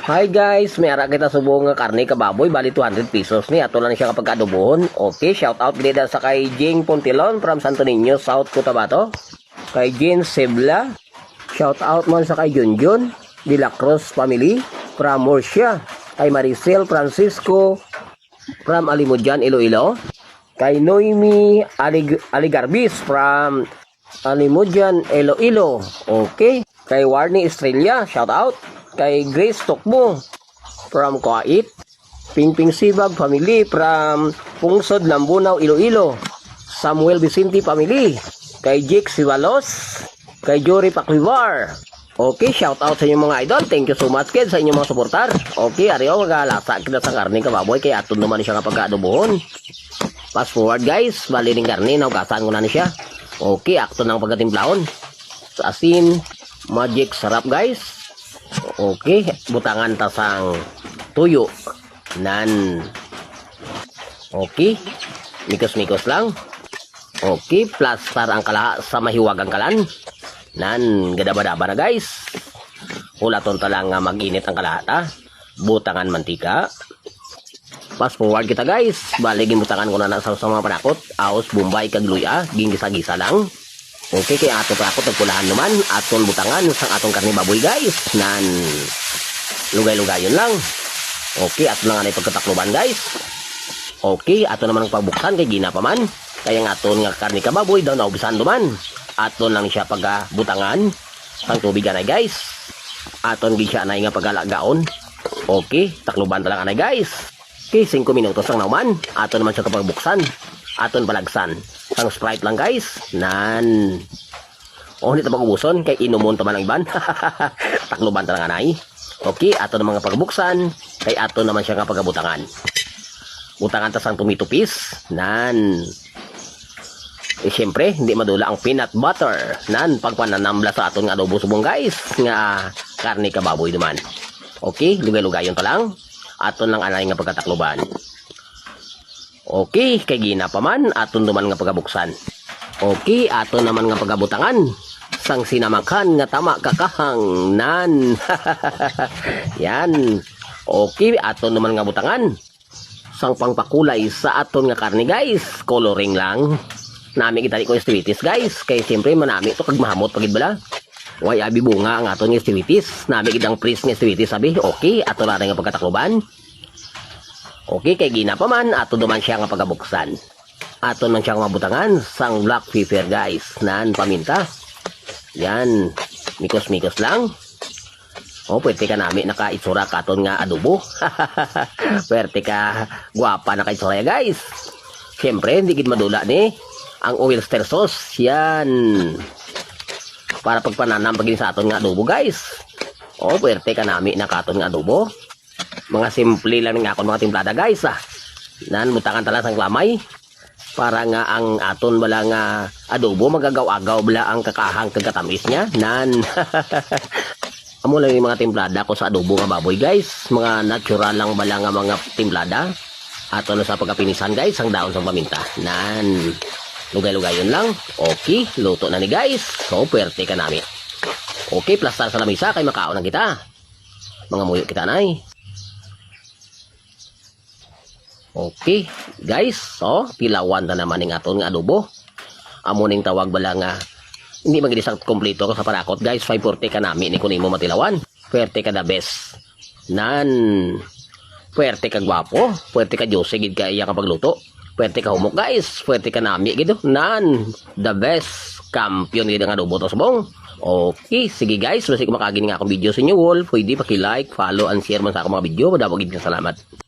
Hi guys, may ara kita subong nga karne kababoy, bali 200 pesos ni ato lang siya kapag adobohon. Okay, shout out gid sa kay Jing Pontilon from Santo Niño, South Cotabato. Kay Jane Sebla, shout out man sa kay Junjun de la Cruz family from Murcia. Kay Maricel Francisco from Alimodian, Iloilo. Kay Noemi Aligarbis from Alimodian, Iloilo. Okay. Kay Warney Estrella, shout out. Kay Grace Tokbo from Kuwait. Pingping Sibag family from Pungsod, Lambunao, Iloilo. Samuel Vicente family. Kay Jake Sivalos. Kay Jory Paklivar. Okay, shout out sa inyong mga idol. Thank you so much kid sa inyong mga suportar. Okay, ariyo magalasa kita sa karne kababoy kay aton naman siya kapag adobohon. Fast forward guys, bali ning karne nahugasan ko na ni siya. Okay, akto ng pagkatimplahon. Sa asin, Magic Sarap, guys. Okay, butangan ta sang tuyo. Nan. Okay, mikos-mikos lang. Okay, plastar ang kalaha sa mahiwagang kalan. Nan, gadaba-daba na, guys. Hulaton ta lang nga mag-init ang kalahata. Butangan mantika. Fast forward kita, guys. Bali gibutangan ko na na sa mga panakot. Aos, bombay, kag luya. Gingisa-gisa lang. Okay, kaya ato panakot nagpulahan naman. Aton butangan sang atong karne baboy, guys. Nan, lugay-lugayon lang. Okay, ato lang anay pagkatakluban, guys. Okay, ato naman ang pagbuksan kay gina pa man. Kaya nga aton nga karne kababoy daw naubisan duman. Aton lang siya pagbutangan sang tubig anay, guys. Aton gid siya anay nga pagalagaon. Okay, takluban ta lang anay, guys. Okay, 5 minutos lang naman. Aton naman siya kapagbuksan. Aton palagsan. Sang Sprite lang, guys. Nan. Oh, hindi ta pag-ubuson kay inumon ta man ang iban. Takluban ta lang anay. Okay, ato naman nga pagbuksan kay ato naman siya nga pagabutangan. Butangan ta sang tomato paste. Nan. Eh, siyempre, hindi madula ang peanut butter. Nan, pagpananambla sa aton nga adobo subong, guys, nga karne kababoy duman. Okay, lugay-lugayon ta lang. Aton lang anay nga pagkatakluban. Okay, kay gina pa man, aton duman nga pagabuksan. Okay, aton naman nga pagabutangan. Sang sinamakan nga tama kakahang nan. Yan. Okay, aton naman nga butangan. Sang pangpakulay sa aton nga karne, guys. Coloring lang. Nami kita ko estivitis, guys. Kay siyempre manami to kag mahamot pagid bala. Way abi bunga ang aton nga estivitis. Nami gid ang fresh nga estivitis sabi. Okay, ato na rin nga pagkatakluban. Okay, kay gina pa man, ato duman siya nga pagabuksan. Ato nang siyang mabutangan sang black pepper, guys. Nan paminta. Yan, mikos-mikos lang. Oh, pwede ka nami nakaitsura katon nga adobo. Pwede ka gwapa nakaitsura ya, guys. Siyempre, hindi gid madula ni ang oyster sauce. Yan. Para pagpananam pag sa aton nga adobo, guys. Oh, pwede ka nami nakaton nga adobo. Mga simple lang nga akon mga timplada, guys, ah. Nan butangan tala sang lamay para nga ang aton bala nga adobo magagaw-agaw bala ang kakahang kagkatamis niya. Nan. Amo lang yung mga timplada ko sa adobo nga baboy, guys. Mga natural lang bala nga mga timplada. Ato na sa pagkapinisan, guys, ang daon sa paminta. Nan. Lugay-lugayon lang. Okay, luto na ni, guys. So, puwerte ka nami. Okay, plastar sa lamisa kay makaon na kita. Mga muyo kita nay. Okay, guys. So, pilawan na naman ning aton nga adobo. Amo ning tawag bala nga hindi man gid sa kompleto ko sa parakot, guys. 540 ka nami ni kunin mo matilawan. Puwerte ka the best. Nan. Puwerte ka gwapo. Puwerte ka juicy gid ka iya ka pagluto. Puwerte ka humok, guys. Puwerte ka nami gid. Nan. The best. Kampiyon gid ang adobo to subong. Okay, sige guys, basta kung makagin nga akong video sa inyo wall, pwede paki-like, follow, and share man sa akong mga video. Madamo gid nga salamat.